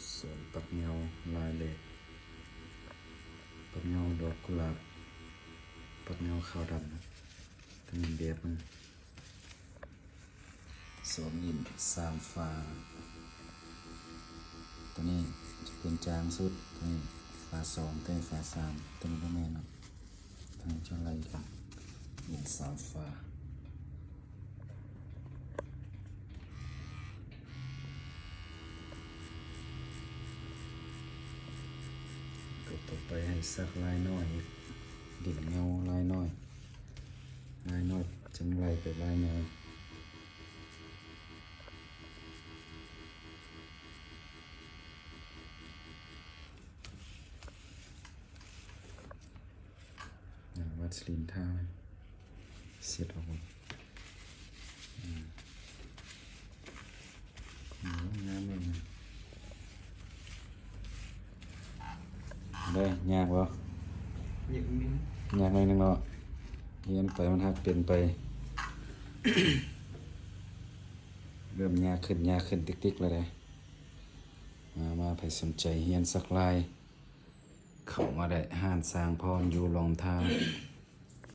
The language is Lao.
ສວນປັກເຫງົ້າລາຍເລກ ປັກເຫງົ້າດອກກຸຫຼາບ ປັກເຫງົ້າຂາວດຳ ຕົວນີ້ແບບມັນ. ສວນອິນສາມຝາ ຕົວນີ້ຈະເປັນຈາງສຸດ ຕົວນີ້ຝາສອງ ຕົວນີ້ຝາສາມ ຕົວນີ້ບໍ່ແມ່ນເນາະ ຕົວນີ້ຈະໄລ່ກັນ ອິນສາມຝາ. ກໍຕໍ່ໄປໃຫ້ສັກລາຍນ້ອຍອີກ ດິນເຫງົ້າລາຍນ້ອຍ ລາຍນ້ອຍຈຶ່ງໄລ່ໄປລາຍໃຫຍ່. ອາ ວາສະລີນທາ ເຊັດອອກ ອືມ ງາມແມ່ນ ໄດ້ ຍາກບໍ່? ຍາກໜ້ອຍໜຶ່ງເນາະ ຮຽນໄປມັນຫັດເປັນໄປ ເລີ່ມຍາກຂຶ້ນ ຍາກຂຶ້ນຕິກໆ ແລ້ວເດ້. ມາ ມາ ໃຜສົນໃຈຮຽນສັກລາຍ ເຂົ້າມາໄດ້ ຮ້ານຊ່າງພອນຢູ່ຫຼອມທາງ